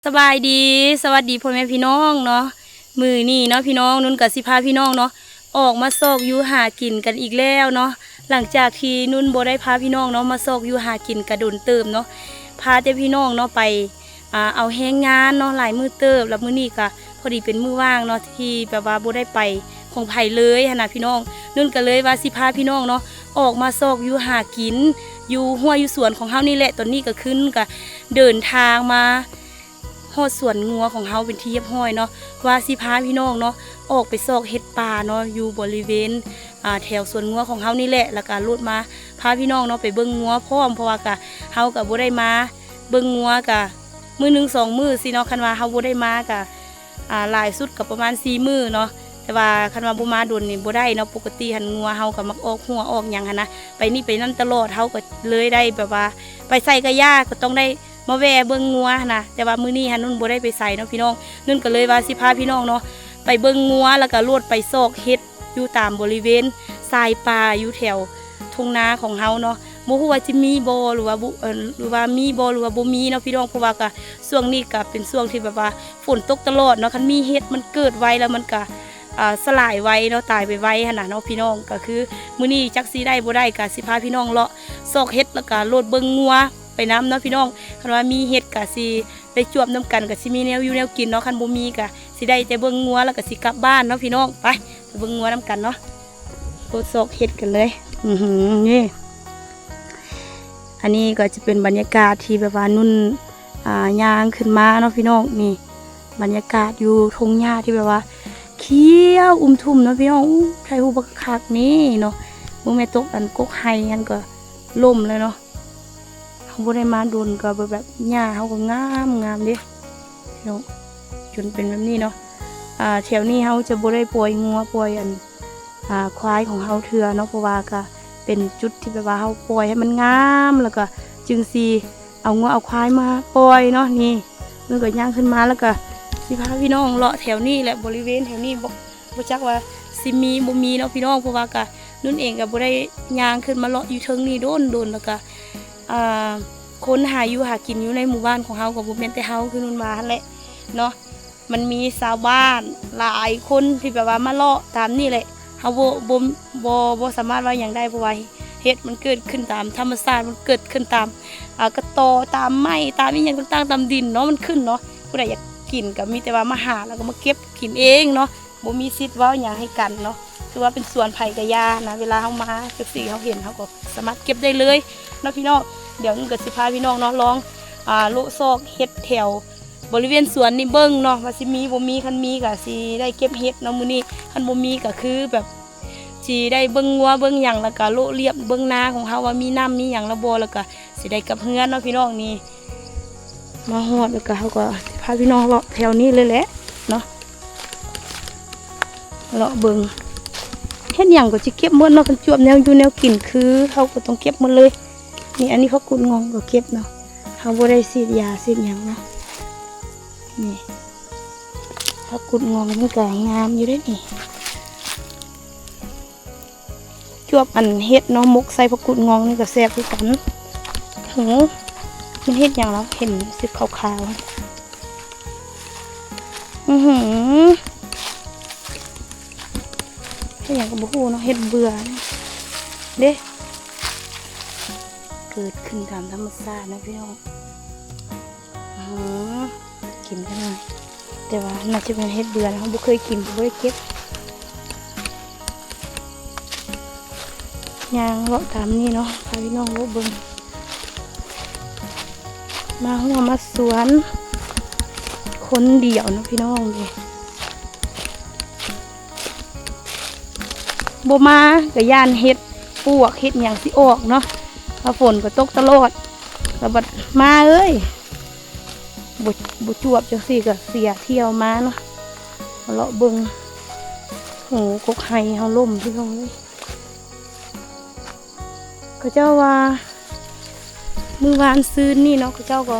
ສະບາຍດີ ສະຫວັດດີພໍ່ແມ່ພີ່ນ້ອງເນາະ. ມື້ນີ້ເນາະພີ່ນ້ອງ ນຸ່ນກໍຊິພາພີ່ນ້ອງເນາະ ອອກມາຊອກຢູ່ຫາກິນກັນອີກແລ້ວເນາະ. ຫຼັງຈາກທີ່ນຸ່ນບໍ່ໄດ້ພາພີ່ນ້ອງເນາະ ມາຊອກຢູ່ຫາກິນກະດົນເຕີບເນາະ ພາແຕ່ພີ່ນ້ອງເນາະໄປ ອ່າ ເອົາແຮງງານເນາະ ຫຼາຍມື້ເຕີບ. ແລ້ວມື້ນີ້ກະພໍດີເປັນມື້ວ່າງເນາະ ທີ່ແບບວ່າບໍ່ໄດ້ໄປຂອງໃຜເລີຍຫັ້ນນະພີ່ນ້ອງ. ນຸ່ນກໍເລີຍວ່າຊິພາພີ່ນ້ອງເນາະ ອອກມາຊອກຢູ່ຫາກິນຢູ່ຮົ້ວຢູ່ສວນຂອງເຮົານີ້ແຫຼະ. ຕອນນີ້ກໍຄືນຸ່ນກະເດີນທາງມາ ຮອດສວນງົວຂອງເຮົາເປັນທີ່ຮຽບຮ້ອຍເນາະ ວ່າຊິພາພີ່ນ້ອງເນາະ ອອກໄປຊອກເຫັດປ່າເນາະ ຢູ່ບໍລິເວນ ອ່າ ແຖວສວນງົວຂອງເຮົານີ້ແຫຼະ. ແລ້ວກະໂລດມາພາພີ່ນ້ອງເນາະ ໄປເບິ່ງງົວພ້ອມ ເພາະວ່າກະ ເຮົາກະບໍ່ໄດ້ມາເບິ່ງງົວກະມື້ໜຶ່ງສອງມື້ຊີ້ເນາະ. ຄັນວ່າເຮົາບໍ່ໄດ້ມາກະ ອ່າ ຫຼາຍສຸດກໍປະມານສີ່ມື້ເນາະ. ແຕ່ວ່າຄັນວ່າບໍ່ມາດົນນີ້ບໍ່ໄດ້ເນາະ. ປົກກະຕິຫັ້ນງົວເຮົາກໍມັກອອກຮົ້ວອອກຫຍັງຫັ້ນນະ ໄປນີ້ໄປນັ້ນຕະຫຼອດ. ເຮົາກໍເລີຍໄດ້ແບບວ່າໄປໃສກະຢ່າ ກໍຕ້ອງໄດ້ມາແວ່ເບິ່ງງົວຫັ້ນນະ. ແຕ່ວ່າມື້ນີ້ຫັ້ນນຸ່ນບໍ່ໄດ້ໄປໃສເນາະພີ່ນ້ອງ. ນຸ່ນກໍເລີຍວ່າຊິພາພີ່ນ້ອງເນາະ ໄປເບິ່ງງົວ ແລ້ວກໍໂລດໄປຊອກເຫັດຢູ່ຕາມບໍລິເວນຊາຍປ່າ ຢູ່ແຖວທົ່ງນາຂອງເຮົາເນາະ. ບໍ່ຮູ້ວ່າຊິມີບໍ່ ຫຼືວ່າບໍ່ ເອີ ຫຼືວ່າມີບໍ່ ຫຼືວ່າບໍ່ມີເນາະພີ່ນ້ອງ. ເພາະວ່າກະຊ່ວງນີ້ກະເປັນຊ່ວງທີ່ແບບວ່າຝົນຕົກຕະຫຼອດເນາະ. ຄັນມີເຫັດມັນເກີດໄວ ແລ້ວມັນກະ ອ່າ ສະຫຼາຍໄວເນາະ ຕາຍໄວໆຫັ້ນນະເນາະພີ່ນ້ອງ. ກໍຄືມື້ນີ້ຈັກຊິໄດ້ບໍ່ໄດ້ ກະຊິພາພີ່ນ້ອງເລາະຊອກເຫັດ ແລ້ວກະໂລດເບິ່ງງົວໄປນຳເນາະພີ່ນ້ອງ. ຄັນວ່າມີເຫັດກະຊິໄດ້ຈວບນຳກັນ ກະຊິມີແນວຢູ່ແນວກິນເນາະ. ຄັນບໍ່ມີກະຊິໄດ້ແຕ່ເບິ່ງງົວ ແລ້ວກະຊິກັບບ້ານເນາະພີ່ນ້ອງ. ໄປ ໄປເບິ່ງງົວນຳກັນເນາະ. ໂລດຊອກເຫັດກັນເລີຍ. ອືຫື ນີ້ ອັນນີ້ກໍຈະເປັນບັນຍາກາດທີ່ແບບວ່ານຸ່ນ ອ່າ ຍ່າງຂຶ້ນມາເນາະພີ່ນ້ອງ. ນີ້ບັນຍາກາດຢູ່ທົ່ງຫຍ້າທີ່ແບບວ່າຂຽວອຸມທຸ່ມເນາະພີ່ນ້ອງ. ອູ້ ຖ່າຍຮູບບັກຄັກນີ້ເນາະ. ເບິ່ງແມ່ຕົກອັນກົກໄຮຫັ້ນກໍລົ້ມແລ້ວເນາະ. ເຮົາບໍ່ໄດ້ມາດົນກໍແບບ ແບບຫຍ້າເຮົາກໍງາມ ງາມເດ້ພີ່ນ້ອງ ຈົນເປັນແບບນີ້ເນາະ. ອ່າ ແຖວນີ້ເຮົາຈະບໍ່ໄດ້ປ່ອຍງົວປ່ອຍອັນ ອ່າ ຄວາຍຂອງເຮົາເທື່ອເນາະ ເພາະວ່າກະເປັນຈຸດທີ່ແບບວ່າເຮົາປ່ອຍໃຫ້ມັນງາມ ແລ້ວກະຈຶ່ງຊິເອົາງົວເອົາຄວາຍມາປ່ອຍເນາະ. ນີ້ ນຸ່ນກໍຍ່າງຂຶ້ນມາ ແລ້ວກະຊິພາພີ່ນ້ອງເລາະແຖວນີ້ແຫຼະ ບໍລິເວນແຖວນີ້. ບໍ່ ບໍ່ຈັກວ່າຊິມີບໍ່ມີເນາະພີ່ນ້ອງ ເພາະວ່າກະນຸ່ນເອງກະບໍ່ໄດ້ຍ່າງຂຶ້ນມາເລາະຢູ່ເທິງນີ້ດົນໆ. ແລ້ວກະ ອ່າ ຄົນຫາຢູ່ຫາກິນຢູ່ໃນໝູ່ບ້ານຂອງເຮົາກໍບໍ່ແມ່ນແຕ່ເຮົາ ຄືນຸ່ນວ່າຫັ້ນແຫຼະເນາະ. ມັນມີຊາວບ້ານຫຼາຍຄົນທີ່ແບບວ່າມາເລາະຕາມນີ້ແຫຼະ. ເຮົາບໍ່ ບໍ່ ບໍ່ ບໍ່ສາມາດເວົ້າຫຍັງໄດ້ ເພາະວ່າເຫັດມັນເກີດຂຶ້ນຕາມທຳມະຊາດ ມັນເກີດຂຶ້ນຕາມ ອ່າ ກະຕໍ ຕາມໄມ້ ຕາມອີ່ຫຍັງຕ່າງໆ ຕາມດິນເນາະ ມັນຂຶ້ນເນາະ. ຜູ້ໃດຢາກກິນກໍມີແຕ່ວ່າມາຫາ ແລ້ວກໍມາເກັບກິນເອງເນາະ ບໍ່ມີສິດເວົ້າຫຍັງໃຫ້ກັນເນາະ. ຄືວ່າເປັນສວນໃຜກະຢ່ານະ ເວລາເຮົາມາຈັ່ງຊີ້ ເຮົາເຫັນ ເຮົາກໍສາມາດເກັບໄດ້ເລີຍເນາະພີ່ນ້ອງ. ດຽວນຸ່ນກໍຊິພາພີ່ນ້ອງເນາະ ລອງ ອ່າ ໂລະຊອກເຫັດແຖວ ບໍລິເວນສວນນີ້ເບິ່ງເນາະ ວ່າຊິມີບໍ່ມີ. ຄັນມີກະຊິໄດ້ເກັບເຫັດເນາະມື້ນີ້ ຄັນບໍ່ມີກະຄືແບບຊິໄດ້ເບິ່ງງົວເບິ່ງຫຍັງ ແລ້ວກະໂລະລຽບເບິ່ງນາຂອງເຮົາວ່າມີນ້ຳມີຫຍັງແລ້ວບໍ່ ແລ້ວກະຊິໄດ້ກັບເຮືອນເນາະພີ່ນ້ອງ. ນີ້ມາຮອດແລ້ວກະເຮົາກໍຊິພາພີ່ນ້ອງເລາະແຖວນີ້ເລີຍແຫຼະເນາະ. ເລາະເບິ່ງ ເຮັດຫຍັງກໍຊິເກັບໝົດເນາະ ຄັນຈວບແນວຢູ່ແນວກິນຄືເຮົາກໍຕ້ອງເກັບໝົດເລີຍ. ນີ້ ອັນນີ້ຜັກກູດງອງກໍເກັບເນາະ ເຮົາບໍ່ໄດ້ສີດຢາສີດຫຍັງເນາະ. ນີ້ຜັກກູດງອງມັນກໍງາມຢູ່ເດ້ນີ້ ຈວບອັນເຫັດເນາະ ໝົກໃສ່ຜັກກູດງອງນີ້ກໍແຊບຄືກັນ. ຫື ມັນເຫັດຫຍັງລະ ເຫັນສີຂາວໆ ອືຫື ເຮັດຫຍັງກໍບໍ່ຮູ້ເນາະ ເຮັດເບື່ອເດ້ ເກີດຂຶ້ນຕາມທຳມະຊາດນະພີ່ນ້ອງ. ອື ກິນໄດ້ ແຕ່ວ່າໜ້າຈະແມ່ນເຮັດເບື່ອນະ ເຮົາບໍ່ເຄີຍກິນ ບໍ່ໄດ້ເກັບ. ຍ່າງເລາະຕາມນີ້ເນາະ ພາພີ່ນ້ອງເລາະເບິ່ງ ມາຮົ້ວມາສວນຄົນດຽວເນາະພີ່ນ້ອງເດ້. ບໍ່ມາກໍຢ້ານເຫັດປວກເຫັດຫຍັງຊິອອກເນາະ ວ່າຝົນກໍຕົກຕະຫຼອດ ແລ້ວບັດມາເອີຍ ບໍ່ ບໍ່ຈວບຈັ່ງຊີ້ກໍເສຍທ່ຽວມາເນາະ. ມາເລາະເບິ່ງ ໂຫ ກົກໄຮເຮົາລົ້ມພີ່ນ້ອງເອີຍ. ເຂົາເຈົ້າວ່າ ມື້ວານຊືນນີ້ເນາະ ເຂົາເຈົ້າກໍ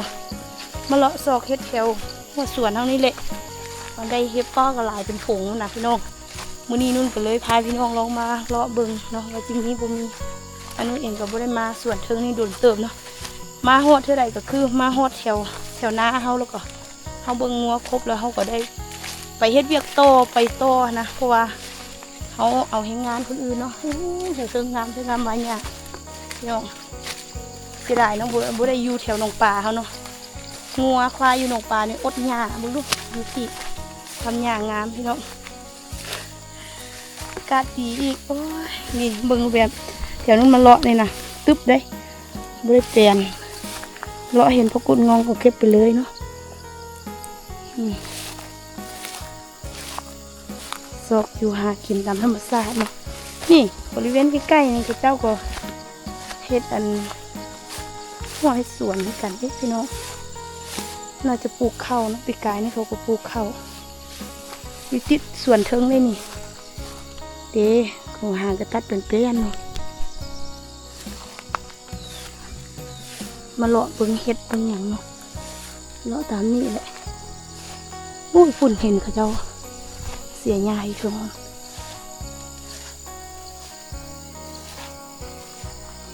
ມາເລາະຊອກເຫັດແຖວຫົວສວນເຮົານີ້ແຫຼະ ມັນໄດ້ເຫັດປ່າກໍຫຼາຍເປັນຝູງນະພີ່ນ້ອງ. ມື້ນີ້ນຸ່ນກໍເລີຍພາພີ່ນ້ອງລອງມາເລາະເບິ່ງເນາະ ວ່າຊິມີບໍ່ມີ. ອານຸ່ນເອງກໍບໍ່ໄດ້ມາສວນເທິງນີ້ດົນເຕີບເນາະ ມາຮອດເທື່ອໃດກໍຄືມາຮອດແຖວ ແຖວນາເຮົາ ແລ້ວກໍ ເຮົາເບິ່ງງົວຄົບແລ້ວ ເຮົາກໍໄດ້ໄປເຮັດວຽກຕໍ່ ໄປຕໍ່ນະ ເພາະວ່າເຮົາເອົາແຮງງານຄົນອື່ນເນາະ. ໂອ້ ເທິງງາມ ເທິງງາມມາຫຍ້າ ພີ່ນ້ອງ. ເສຍດາຍເນາະ ບໍ່ ບໍ່ໄດ້ຢູ່ແຖວໜອງປາເຮົາເນາະ. ງົວຄວາຍຢູ່ໜອງປານີ້ອົດຫຍ້າ ເບິ່ງດູ ຢູ່ທີ່ທຳຫຍ້າງາມ ພີ່ນ້ອງ. ອາກາດດີອີກ. ໂອ້ຍ ນີ້ເບິ່ງແບບແຖວນັ້ນມາເລາະນີ້ນະ ຕຶບເດ້ ບໍ່ໄດ້ແປນ ເລາະເຫັນຜັກກູດງອງກໍເກັບໄປເລີຍເນາະ. ອືມ ຊອກຢູ່ຫາກິນຕາມທຳມະຊາດເນາະ. ນີ້ບໍລິເວນໃກ້ໆນີ້ ເຂົາເຈົ້າກໍເຮັດອັນ ຮົ້ວເຮັດສວນຄືກັນເດ້ ພີ່ນ້ອງ. ໜ້າຈະປູກເຂົ້າເນາະ ປີກາຍນີ້ເຂົາກໍປູກເຂົ້າ ຢູ່ຕິດສວນເທິງເດ້ນີ້ເດ້. ເຂົາຫາກໍຕັດເປັນແປ້ນເນາະ. ມາເລາະເບິ່ງເຫັດເບິ່ງຫຍັງເນາະ ເລາະຕາມນີ້ແຫຼະ. ໂອ້ຍ ພຸ້ນເຫັນເຂົາເຈົ້າເສຍຫຍ້າຢູ່ເທິງ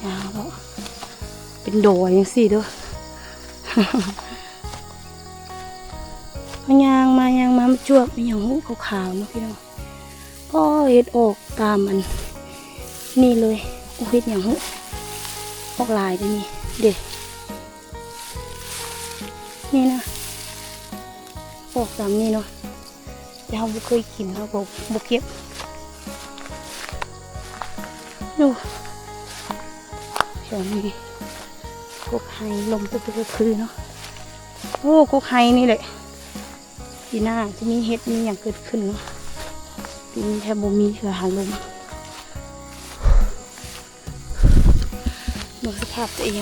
ຍາວເນາະ ເປັນດອຍຈັ່ງຊີ້ເດີ. ເຮົາຍ່າງມາຍ່າງມາ ມາຈວບອີຫຍັງຫູຂາວໆເນາະ ພີ່ນ້ອງ. ອໍ ເຫັດອອກຕາມອັນນີ້ເລີຍ. ໂອ້ ເຫັດຫຍັງຫູ ອອກຫຼາຍເດ້ນີ້ ເດ້ ນີ້ນະ ອອກຕາມນີ້ເນາະ. ແຕ່ເຮົາບໍ່ເຄີຍກິນ ເຮົາກໍບໍ່ເກັບ. ໂອ້ ແຖວນີ້ກົກໄຮ ລົມປຶບໆໆເນາະ. ໂອ້ ກົກໄຮນີ້ແຫຼະ ປີໜ້າຈະມີເຫັດມີຫຍັງເກີດຂຶ້ນເນາະ. ປີນີ້ແທບບໍ່ມີເທື່ອ ຫາລົມ. ເບິ່ງສະພາບຕົວເອງ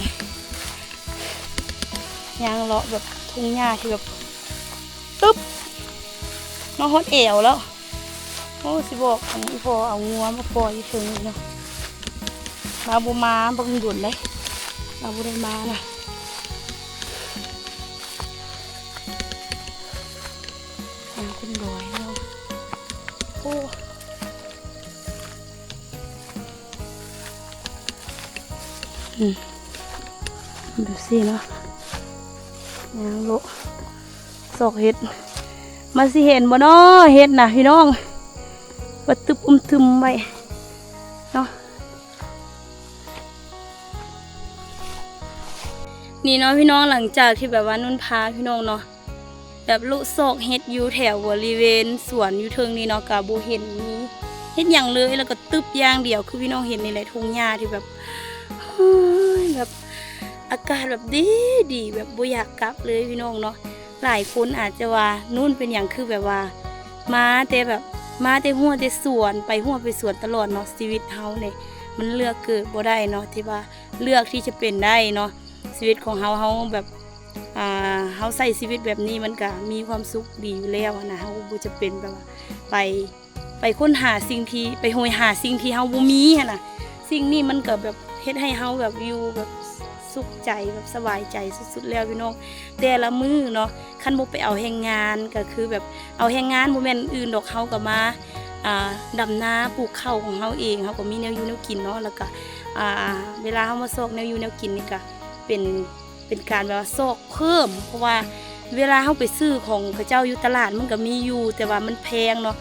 ຍ່າງເລາະແບບທົ່ງຫຍ້າທີ່ແບບຕຶບເນາະ ຮອດແອວແລ້ວ. ໂອ້ ຊິບອກອັນອີ່ພໍ່ເອົາງົວມາປ່ອຍຢູ່ເທິງນີ້ເນາະ. ລາວບໍ່ມາບັກດົນເດ້ ລາວບໍ່ໄດ້ມານະ. ທາງຂຶ້ນດອຍເນາະ. ໂອ້ ອືມ ແບບຊີ້ເນາະ ຍ່າງເລາະຊອກເຫັດ. ມັນຊິເຫັນບໍ່ເນາະເຫັດນະ ພີ່ນ້ອງ ວ່າຕຶບອຶມຕຶມໄວ້ເນາະ. ນີ້ເນາະ ພີ່ນ້ອງ ຫຼັງຈາກທີ່ແບບວ່ານຸ່ນພາ ພີ່ນ້ອງເນາະ ແບບເລາະຊອກເຫັດຢູ່ແຖວບໍລິເວນສວນຢູ່ເທິງນີ້ເນາະ ກະບໍ່ເຫັນມີເຫັດຫຍັງເລີຍ ແລ້ວກໍຕຶບຢ່າງດຽວ ຄືພີ່ນ້ອງເຫັນນີ້ແຫຼະ ທົ່ງຫຍ້າທີ່ແບບ ເຮີ້ຍ ແບບອາກາດແບບດີໆ ແບບບໍ່ຢາກກັບເລີຍ ພີ່ນ້ອງເນາະ. ຫຼາຍຄົນອາດຈະວ່າ ນຸ່ນເປັນຫຍັງຄືແບບວ່າ ມາແຕ່ແບບ ມາແຕ່ຮົ້ວແຕ່ສວນ ໄປຮົ້ວໄປສວນຕະຫຼອດເນາະ. ຊີວິດເຮົານີ້ມັນເລືອກເກີດບໍ່ໄດ້ເນາະ ທີ່ວ່າເລືອກທີ່ຈະເປັນໄດ້ເນາະ. ຊີວິດຂອງເຮົາ ເຮົາແບບ ອ່າ ເຮົາໃຊ້ຊີວິດແບບນີ້ ມັນກະມີຄວາມສຸກດີຢູ່ແລ້ວຫັ້ນນະ. ເຮົາບໍ່ຈຳເປັນແບບວ່າໄປ ໄປຄົ້ນຫາສິ່ງທີ່ ໄປໂຫຍຫາສິ່ງທີ່ເຮົາບໍ່ມີຫັ້ນນະ. ສິ່ງນີ້ມັນກໍແບບເຮັດໃຫ້ເຮົາແບບຢູ່ແບບສຸກໃຈ ແບບສະບາຍໃຈສຸດໆແລ້ວ ພີ່ນ້ອງ. ແຕ່ລະມື້ເນາະ ຄັນບໍ່ໄປເອົາແຮງງານ ກໍຄືແບບເອົາແຮງງານ ບໍ່ແມ່ນອື່ນດອກ ເຮົາກໍມາ ອ່າ ດຳນາ ປູກເຂົ້າຂອງເຮົາເອງ ເຮົາກໍມີແນວຢູ່ແນວກິນເນາະ. ແລ້ວກໍ ອ່າ ເວລາເຮົາມາຊອກແນວຢູ່ແນວກິນນີ້ ກໍເປັນ ເປັນການແບບວ່າຊອກເພີ່ມ ເພາະວ່າເວລາເຮົາໄປຊື້ຂອງເຂົາເຈົ້າຢູ່ຕະຫຼາດ ມັນກໍມີຢູ່ ແຕ່ວ່າມັນແພງເນາະ.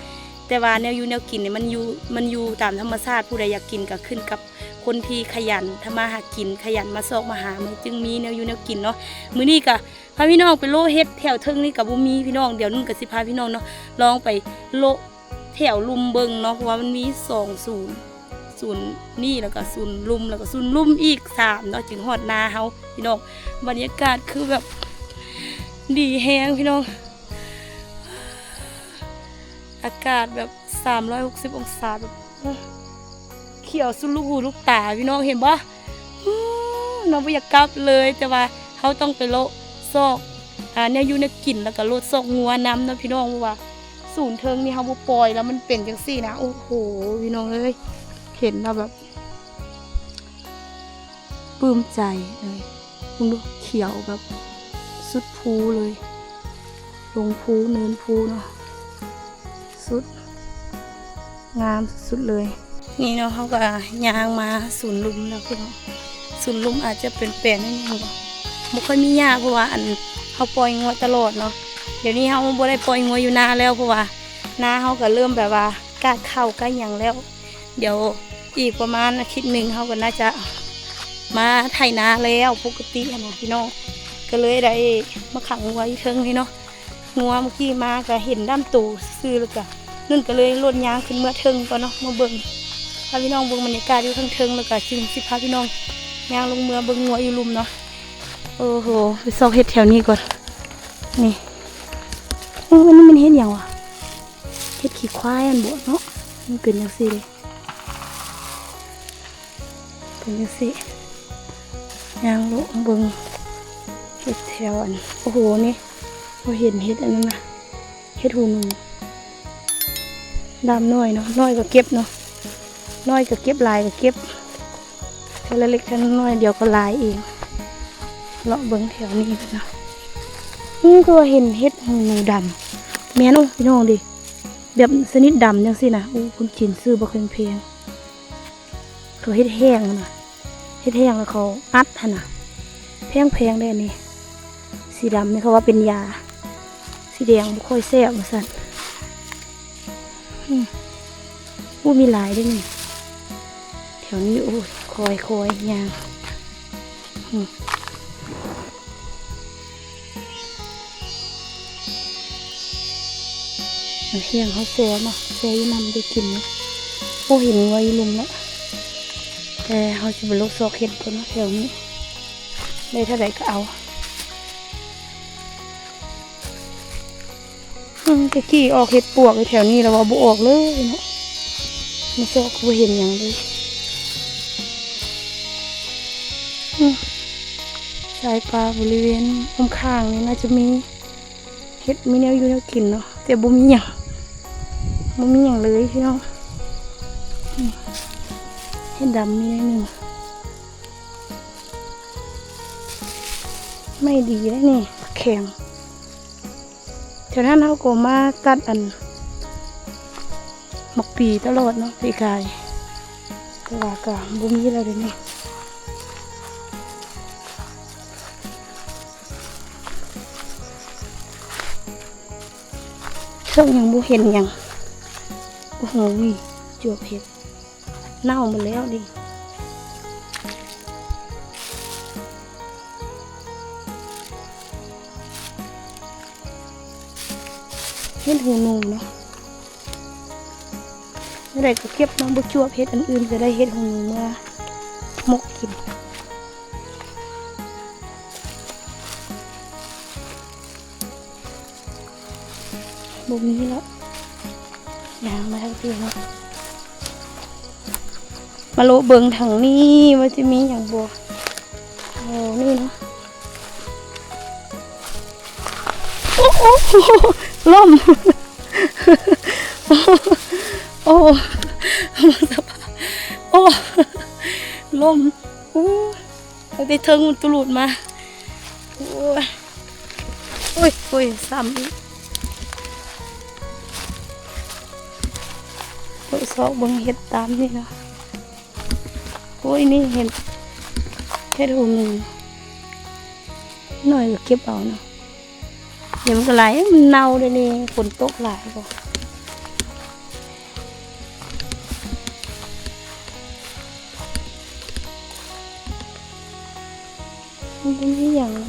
ແຕ່ວ່າແນວຢູ່ແນວກິນນີ້ ມັນຢູ່ ມັນຢູ່ຕາມທຳມະຊາດ. ຜູ້ໃດຢາກກິນກໍຂຶ້ນກັບຄົນທີ່ຂະຫຍັນທຳມາຫາກິນ ຂະຫຍັນມາຊອກມາຫາ ມັນຈຶ່ງມີແນວຢູ່ແນວກິນເນາະ. ມື້ນີ້ກໍພາພີ່ນ້ອງໄປເລາະເຫັດແຖວເທິງນີ້ກໍບໍ່ມີ ພີ່ນ້ອງ. ດຽວນຸ່ນກໍຊິພາພີ່ນ້ອງເນາະ ລອງໄປເລາະ ແຖວລຸ່ມເບິ່ງເນາະ ເພາະວ່າມັນມີສອງໂຊນ ໂຊນນີ້ ແລ້ວກໍໂຊນລຸ່ມ ແລ້ວກໍໂຊນລຸ່ມອີກສາມເນາະ ຈຶ່ງຮອດນາເຮົາ ພີ່ນ້ອງ. ບັນຍາກາດຄືແບບດີແຮງ ພີ່ນ້ອງ ອາກາດແບບສາມຮ້ອຍຫົກສິບອົງສາ ແບບ ໂອ້ ຂຽວສຸດລູກຫູລູກຕາ ພີ່ນ້ອງເຫັນບໍ່? ເນາະ ບໍ່ຢາກກັບເລີຍ ແຕ່ວ່າເຮົາຕ້ອງໄປເລາະຊອກ ອ່າ ແນວຢູ່ແນວກິນ ແລ້ວກໍເລາະຊອກງົວນຳເນາະ ພີ່ນ້ອງ. ເພາະວ່າສູນເທິງນີ້ເຮົາບໍ່ປ່ອຍ ແລ້ວມັນເປັນຈັ່ງຊີ້ນະ. ໂອ້ໂຫ ພີ່ນ້ອງເອີຍ ເຫັນແລ້ວແບບປຶ້ມໃຈເລີຍ. ເບິ່ງດູ ຂຽວແບບສຸດພູເລີຍ ລົງພູເນີນພູເນາະ ສຸດ ງາມສຸດເລີຍ. ນີ້ເນາະ ເຮົາກໍຍ່າງມາສູນລຸ່ມແລ້ວ ພີ່ນ້ອງ. ສູນລຸ່ມອາດຈະເປັນແປນໜ້ອຍໜຶ່ງ ບໍ່ຄ່ອຍມີຫຍ້າ ເພາະວ່າອັນ ເຮົາປ່ອຍງົວຕະຫຼອດເນາະ. ດຽວນີ້ເຮົາບໍ່ໄດ້ປ່ອຍງົວຢູ່ນາແລ້ວ ເພາະວ່ານາເຮົາກໍເລີ່ມແບບວ່າກາດເຂົ້າກາດຫຍັງແລ້ວ. ດຽວອີກປະມານອາທິດໜຶ່ງ ເຮົາກໍໜ້າຈະມາໄຖນາແລ້ວປົກກະຕິຫັ້ນນະພີ່ນ້ອງ. ກໍເລີຍໄດ້ມາຂັງງົວຢູ່ເທິງນີ້ເນາະ. ງົວເມື່ອກີ້ມາກໍເຫັນດຳໂຕຊື່ໆ ແລ້ວກໍນັ້ນ ກໍເລີຍໂລດຍ່າງຂຶ້ນເມືອເທິງກ່ອນເນາະ ມາເບິ່ງ ພາພີ່ນ້ອງເບິ່ງບັນຍາກາດຢູ່ເທິງໆ ແລ້ວກໍຈຶ່ງຊິພາພີ່ນ້ອງຍ່າງລົງເມືອເບິ່ງງົວຢູ່ລຸ່ມເນາະ. ໂອ້ໂຫ ໄປຊອກເຫັດແຖວນີ້ກ່ອນ. ນີ້ ເອີ ອັນນີ້ມັນເຫັດຫຍັງຫວາ? ເຫັດຂີ້ຄວາຍຫັ້ນບໍເນາະ. ມັນເປັນຈັ່ງຊີ້ເດ້ ເປັນຈັ່ງຊີ້. ຍ່າງເລາະເບິ່ງເຫັດແຖວອັນ ໂອ້ໂຫ ນີ້ ບໍ່ເຫັນເຫັດອັນນັ້ນນະ ເຫັດຫູໜູ. ດຳນ້ອຍເນາະ ນ້ອຍກໍເກັບເນາະ ນ້ອຍກໍເກັບ ຫຼາຍກໍເກັບ ເທື່ອລະເລັກເທື່ອລະນ້ອຍ ດຽວກໍຫຼາຍເອງ. ເລາະເບິ່ງແຖວນີ້ເນາະ. ນີ້ກໍເຫັນເຫັດຫູໜູດຳ ແມ່ນ. ໂອ້ ພີ່ນ້ອງເດ ແບບຊະນິດດຳຈັ່ງຊີ້ນະ. ໂອ້ ຄົນຈີນຊື້ບັກແພງໆ ເຂົາເຮັດແຫ້ງນະ ເຮັດແຫ້ງແລ້ວເຂົາອັດຫັ້ນນະ ແພງໆເດ້ນີ້. ສີດຳນີ້ເຂົາວ່າເປັນຢາ ສີແດງບໍ່ຄ່ອຍແຊບວ່າຊັ້ນ. ອືມ ໂອ້ ມີຫຼາຍເດ້ນີ້ ແຖວນີ້. ໂອ້ຍ ຄ່ອຍໆຍ່າງ. ອືມ ແຫ້ງເຮົາແຊ່ເນາະ ແຊ່ຢູ່ນ້ຳໄດ້ກິນເນາະ. ໂອ້ ເຫັນງົວຢູ່ລຸ່ມແລ້ວ ແຕ່ເຮົາຊິໄປເລາະຊອກເຫັດກ່ອນເນາະ ແຖວນີ້ ໄດ້ເທົ່າໃດກໍເອົາ. ອືມ ແຕ່ກີ້ອອກເຫັດປວກຢູ່ແຖວນີ້ ແລ້ວວ່າບໍ່ອອກເລີຍເນາະ ມາຊອກກໍບໍ່ເຫັນຫຍັງເລີຍ. ອືມ ຊາຍປ່າບໍລິເວນອ້ອມຂ້າງນີ້ໜ້າຈະມີເຫັດ ມີແນວຢູ່ແນວກິນເນາະ ແຕ່ບໍ່ມີຫຍັງ ບໍ່ມີຫຍັງເລີຍພີ່ນ້ອງ. ອືມ ເຫັດດຳມີໜ້ອຍໜຶ່ງ. ໄມ້ດີເດ້ນີ້ ແຂງ. ແຖວນັ້ນເຮົາກໍມາຕັດອັນໝາກປີຕະຫຼອດເນາະ ປີກາຍ ແຕ່ວ່າກໍບໍ່ມີແລ້ວເດນີ້. ເທິງຍັງບໍ່ເຫັນຫຍັງ. ໂອ້ໂຫ ຈົວເຫັດ ເນົ່າໝົດແລ້ວນີ້. ເຫັດຫູໜູເນາະ ແນວໃດກໍເກັບເນາະ ບໍ່ຈວບເຫັດອັນອື່ນກໍໄດ້ ເຫັດຫູໜູເມືອໝົກກິນ. ບໍ່ມີແລ້ວ ຍ່າງມາທາງພີ້ເນາະ ມາໂລະເບິ່ງທາງນີ້ວ່າຊິມີຫຍັງບໍ່. ໂອ້ ນີ້ເນາະ ໂອ້ ໂອ້ ລົ້ມ ໂອ້ ໂອ້ ລົ້ມ ໂອ້ ໄປແຕ່ເທິງມັນຕຸລຸດມາ ໂອ້ຍ. ໂອ້ຍ ໂອ້ຍ ຊ້ຳອີກ ເລາະຊອກເບິ່ງເຫັດຕາມນີ້ເນາະ. ໂອ້ຍ ນີ້ເຫັດ ເຫັດຫູໜູ ໜ້ອຍກໍເກັບເອົາເນາະ ດຽວມັນກໍຫຼາຍ ມັນເນົ່າເດນີ້ ຝົນຕົກຫຼາຍບໍ່. ມັນບໍ່ມີຫຍັງນະ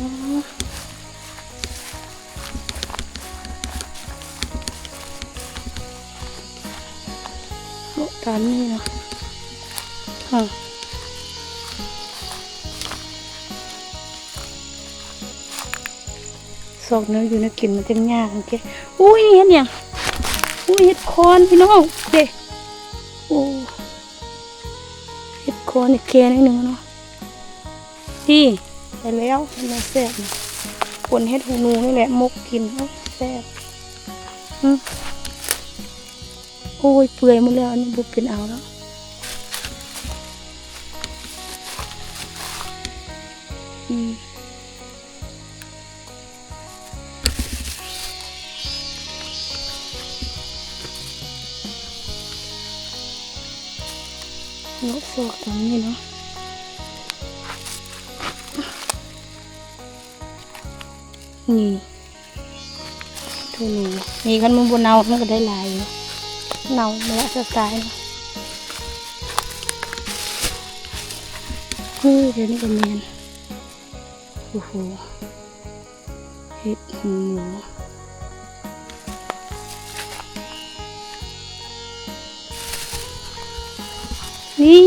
ເລາະຕາມນີ້ເນາະ ເອີ ຊອກແນວຢູ່ແນວກິນມັນຈັ່ງຍາກຈັ່ງເກະ. ອຸ້ຍ ເຫັນຫຍັງ? ອຸ້ຍ ເຫັດຄອນພີ່ນ້ອງເດ້. ໂອ້ ເຫັດຄອນນີ້ແກ່ໜ້ອຍໜຶ່ງເນາະ. ນີ້ ໄດ້ແລ້ວ ເຫັນແລ້ວແຊບ. ປົນເຫັດຫູໜູນີ້ແຫຼະ ໝົກກິນ ໂອ້ ແຊບ. ອື ໂອ້ຍ ເປື່ອຍໝົດແລ້ວ ອັນນີ້ບໍ່ເປັນເອົາແລ້ວ. ອື ເລາະຊອກຕາມນີ້ເນາະ ນີ້. ໂຕນີ້ ນີ້ ຄັນມັນບໍ່ເນົ່າມັນກໍໄດ້ຫຼາຍຢູ່ ເນົ່າມະລະຊະຊາຍ. ນີ້ ດຽວນີ້ກໍແມ່ນ ໂອ້ໂຫ ເຫັດຫູ ນີ້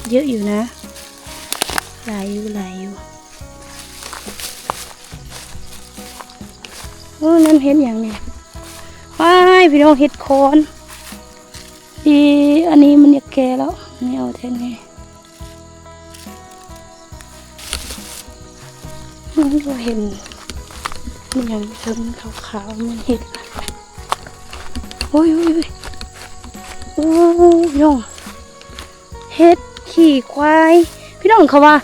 ເຍອະຢູ່ນະ ຫຼາຍຢູ່ ຫຼາຍຢູ່. ໂອ້ ນັ້ນເຫັດຫຍັງນີ້? ວ້າຍ ພີ່ນ້ອງ ເຫັດຄອນ. ອີ ອັນນີ້ມັນຢາກແກ່ແລ້ວ ແນວແທ້ນີ້ ມັນບໍ່ເຫັນ ມີຫຍັງເທິງຂາວໆ ມັນເຫັດ. ໂອ້ຍ ໂອ້ຍ ໂອ້ຍ ໂອ້ ພີ່ນ້ອງ ເຫັດຂີ້ຄວາຍ ພີ່ນ້ອງ. ເຂົາວ່າ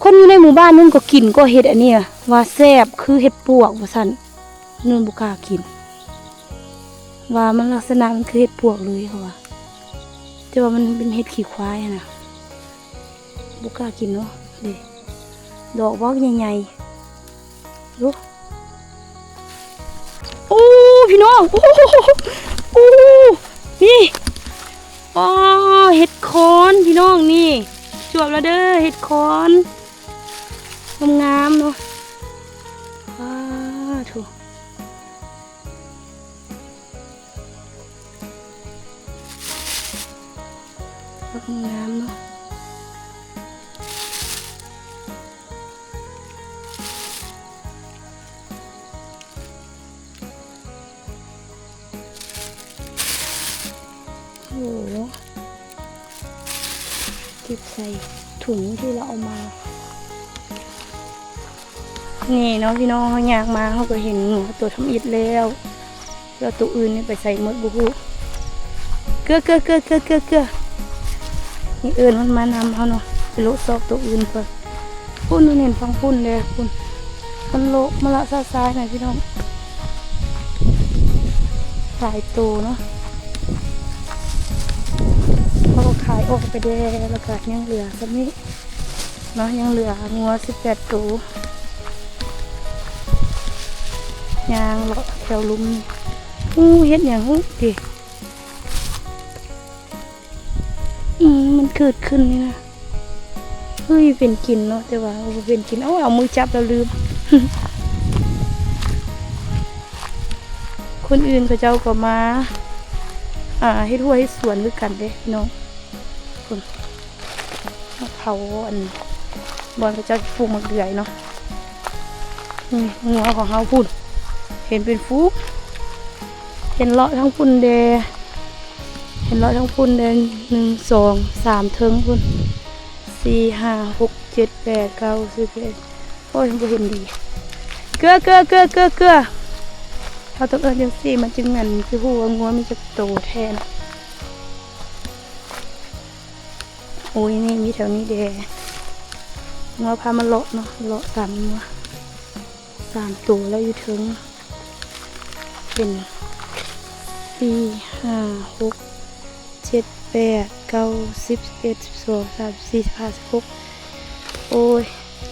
ຄົນຢູ່ໃນໝູ່ບ້ານນັ້ນກໍກິນກໍເຫັດອັນນີ້ ວ່າແຊບຄືເຫັດປວກວ່າຊັ້ນ. ນຸ່ນບໍ່ກ້າກິນ ວ່າມັນລັກສະນະມັນຄືເຫັດປວກເລີຍ ເຂົາວ່າ ແຕ່ວ່າມັນເປັນເຫັດຂີ້ຄວາຍຫັ້ນນະ ບໍ່ກ້າກິນເນາະ. ເດ້ ດອກບັກໃຫຍ່ໆ ໂອ້ ໂອ້ ພີ່ນ້ອງ ໂອ້ ໂອ້ ນີ້ ອໍ ເຫັດຄອນ ພີ່ນ້ອງ ນີ້ ຈວບແລ້ວເດີ ເຫັດຄອນ ງາມໆ ເນາະ. ວ້າ ໂທ້ ງາມເນາະ. ໂອ້ ເກັບໃສ່ຖົງທີ່ລາວເອົາມາ. ນີ້ເນາະ ພີ່ນ້ອງ ເຮົາຍ່າງມາ ເຮົາກໍເຫັນງົວໂຕທຳອິດແລ້ວ ແລ້ວໂຕອື່ນນີ້ໄປໃສໝົດບໍ່ຮູ້. ເກືອ ເກືອ ເກືອ ເກືອ ເກືອ ເກືອ ນີ້ເອີ້ນມັນມານຳເຮົາເນາະ ໄປໂລະຊອກໂຕອື່ນກ່ອນ. ພຸ້ນ ເຫັນຝັ່ງພຸ້ນເດ້ ພຸ້ນ ມັນໂລະມາລະຊະຊາຍນະ ພີ່ນ້ອງ ຫຼາຍໂຕເນາະ. ເຮົາກໍຂາຍອອກໄປແດ່ ແລ້ວກໍຍັງເຫຼືອສ່ຳນີ້ເນາະ ຍັງເຫຼືອງົວສິບແປດໂຕ. ຍ່າງເລາະແຖວລຸ່ມນີ້ ໂອ້ ເຫັດຫຍັງຫື ຕິ ອືມ ມັນເກີດຂຶ້ນນີ້ນະ ເຮີ້ຍ ເປັນກິນເນາະ ແຕ່ວ່າບໍ່ເປັນກິນ ເອົາ ເອົາມືຈັບແລ້ວລືມ. ຄົນອື່ນເຂົາເຈົ້າກໍມາ ອ່າ ເຮັດຮົ້ວເຮັດສວນຄືກັນເດ້ພີ່ນ້ອງ. ພຸ້ນ ມາເຜົາອັນ ບ່ອນເຂົາເຈົ້າປູກໝາກເດືອຍເນາະ. ນີ້ ງົວຂອງເຮົາພຸ້ນ ເຫັນເປັນຝູງ ເຫັນເລາະທາງພຸ້ນແດ່ ເຫັນເລາະທາງພຸ້ນແດ່ ໜຶ່ງ ສອງ ສາມ ເທິງພຸ້ນ ສີ່ ຫ້າ ຫົກ ເຈັດ ແປດ ເກົ້າ ສິບ ສິບເອັດ ໂອ້ຍ ບໍ່ເຫັນດີ. ເກືອ ເກືອ ເກືອ ເກືອ ເກືອ ເຮົາຕ້ອງເອີ້ນຈັ່ງຊີ້ ມັນຈຶ່ງ ອັນ ຊິຮູ້ວ່າງົວມີຈັກໂຕແທ້ນະ. ໂອ້ຍ ນີ້ມີແຖວນີ້ແດ່ ງົວພາມາເລາະເນາະ ເລາະຕາມງົວ ສາມໂຕແລ້ວຢູ່ເທິງ ເປັນ ສີ່ ຫ້າ ຫົກ ເຈັດ ແປດ ເກົ້າ ສິບ ສິບເອັດ ສິບສອງ ສິບສາມ ສິບສີ່ ສິບຫ້າ ສິບຫົກ ໂອ້ຍ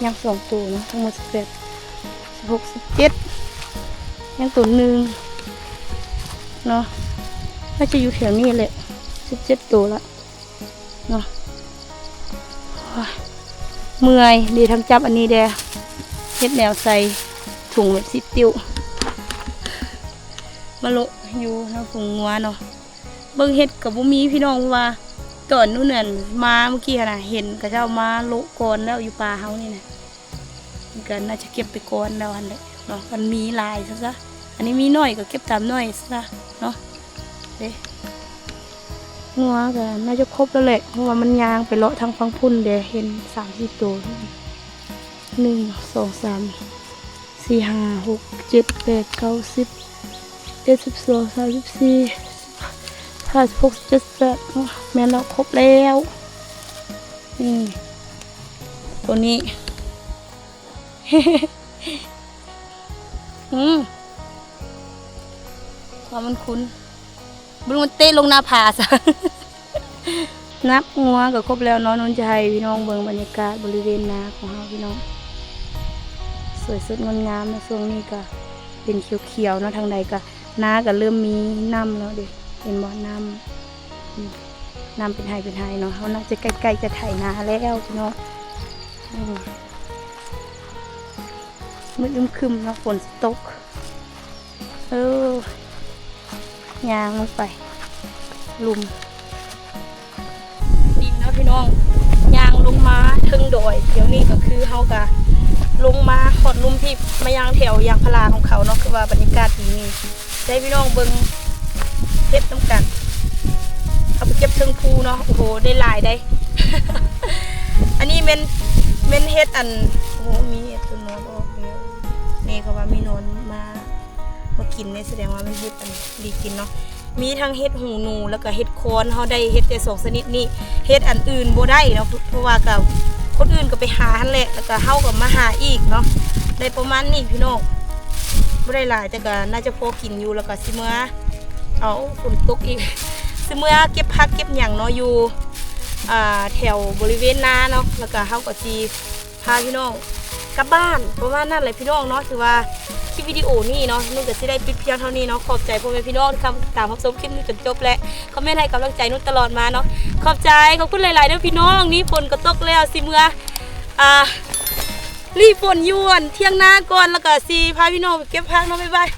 ຍັງສອງໂຕເນາະ ທັງໝົດສິບແປດ ສິບຫົກ ສິບເຈັດ ຍັງໂຕໜຶ່ງເນາະ ໜ້າຈະຢູ່ແຖວນີ້ແຫຼະ ສິບເຈັດໂຕລະເນາະ. ໂອ້ຍ ເມື່ອຍ ດີທັງຈັບອັນນີ້ແດ່ ເຮັດແນວໃສ່ຖົງແບບສິບຕິ້ວ ມາໂລະຢູ່ທາງຝູງງົວເນາະ. ເບິ່ງເຫັດກໍບໍ່ມີພີ່ນ້ອງ ເພາະວ່າຕອນໜູນນັ້ນມາມື້ກີ້ຫັ້ນນະ ເຫັນເຂົາເຈົ້າມາໂລະກ່ອນແລ້ວຢູ່ປ່າເຮົານີ້ນະ ມັນກໍໜ້າຈະເກັບໄປກ່ອນແລ້ວຫັ້ນແຫຼະເນາະ ມັນມີຫຼາຍຊະຊະ ອັນນີ້ມີໜ້ອຍກໍເກັບຕາມໜ້ອຍຊະເນາະ. ເດ້ ງົວກໍໜ້າຈະຄົບແລ້ວແຫຼະ ເພາະວ່າມັນຍ່າງໄປເລາະທາງຝັ່ງພຸ້ນເດ້ ເຫັນສາມສີ່ໂຕ ໜຶ່ງ ສອງ ສາມ ສີ່ ຫ້າ ຫົກ ເຈັດ ແປດ ເກົ້າ ສິບ ສິບເອັດ ສິບສອງ ສິບສາມ ສິບສີ່ ສິບຫ້າ ສິບຫົກ ສິບເຈັດ ສິບແປດ ເນາະ ແມ່ນແລ້ວ ຄົບແລ້ວ. ນີ້ ໂຕນີ້ ອືມ ຄວາມມັນຄຸນ ບໍ່ຮູ້ມັນເຕະລົງໜ້າຜາຊະ. ນັບງົວກໍຄົບແລ້ວເນາະ ນົນຈະໃຫ້ພີ່ນ້ອງເບິ່ງບັນຍາກາດບໍລິເວນນາຂອງເຮົາພີ່ນ້ອງ ສວຍສົດງົດງາມເນາະ. ຊ່ວງນີ້ກະເປັນຂຽວໆເນາະ, ທາງໃດກະ ນາກະເລີ່ມມີນ້ຳແລ້ວເດ້ ເຫັນບໍ່? ນ້ຳ ອືມ ນ້ຳເປັນໄຮ່ເປັນໄຮ່ເນາະ. ເຮົາໜ້າຈະໃກ້ໆຈະໄຖນາແລ້ວພີ່ນ້ອງ. ອືມ ມືດອຶມຄຶມເນາະ, ຝົນຊິຕົກ. ເອີ ຍ່າງລົງໄປລຸ່ມ ນີ້ເນາະພີ່ນ້ອງ, ຍ່າງລົງມາເທິງດອຍ. ດຽວນີ້ກະຄືເຮົາກະລົງມາຮອດລຸ່ມພີ້ ມາຍ່າງແຖວຢາງພາລາຂອງເຂົາເນາະ. ຄືວ່າບັນຍາກາດດີນີ້ ໃຫ້ພີ່ນ້ອງເບິ່ງເຫັດນຳກັນ. ເຮົາໄປເກັບເທິງພູເນາະ. ໂອ້ໂຫ ໄດ້ຫຼາຍໃດ໋. ອັນນີ້ແມ່ນ ແມ່ນເຫັດອັນ ໂອ້ໂຫ ມີເຫັດຕົວນອນອອກແລ້ວ. ແມ່ເຂົາວ່າມີໜອນມາ ມາກິນເດ້ ສະແດງວ່າມັນເຮັດອັນດີກິນເນາະ. ມີທັງເຫັດຫູໜູ ແລ້ວກະເຫັດຄອນ. ເຮົາໄດ້ເຫັດແຕ່ສອງຊະນິດນີ້ ເຫັດອັນອື່ນບໍ່ໄດ້ເນາະ ເພາະວ່າກະຄົນອື່ນກະໄປຫາຫັ້ນແຫຼະ ແລ້ວກະເຮົາກະມາຫາອີກເນາະ. ໄດ້ປະມານນີ້ພີ່ນ້ອງ ບໍ່ໄດ້ຫຼາຍ ແຕ່ກະໜ້າຈະພໍກິນຢູ່. ແລ້ວກະຊິເມືອ ເອົາ ຝົນຕົກອີກ ຊິເມືອເກັບຜັກເກັບຫຍັງເນາະ ຢູ່ ອ່າ ແຖວບໍລິເວນນາເນາະ. ແລ້ວກະເຮົາກະຊິ ພາພີ່ນ້ອງກັບບ້ານ ປະມານນັ້ນແຫຼະພີ່ນ້ອງເນາະ. ຖືວ່າຄລິບວິດີໂອນີ້ເນາະ ນຸ້ຍກະຊິໄດ້ປິດພຽງເທົ່ານີ້ເນາະ. ຂອບໃຈພໍ່ແມ່ພີ່ນ້ອງທີ່ເຂົ້າມາຕິດຕາມຮັບຊົມຄລິບນີ້ຈົນຈົບ ແລະ ຄອມເມັນໃຫ້ກຳລັງໃຈນຸ້ຍຈົນຈົບມາເນາະ. ຂອບໃຈ ຂອບຄຸນຫຼາຍໆເດີພີ່ນ້ອງ. ນີ້ຝົນກະຕົກແລ້ວ ຊິເມືອ ອ່າ ລີ້ຝົນຢູ່ອັນທ່ຽງນາກ່ອນ ແລ້ວກະຊິພາພີ່ນ້ອງໄປເກັບຜັກເນາະ. ບາຍບາຍ.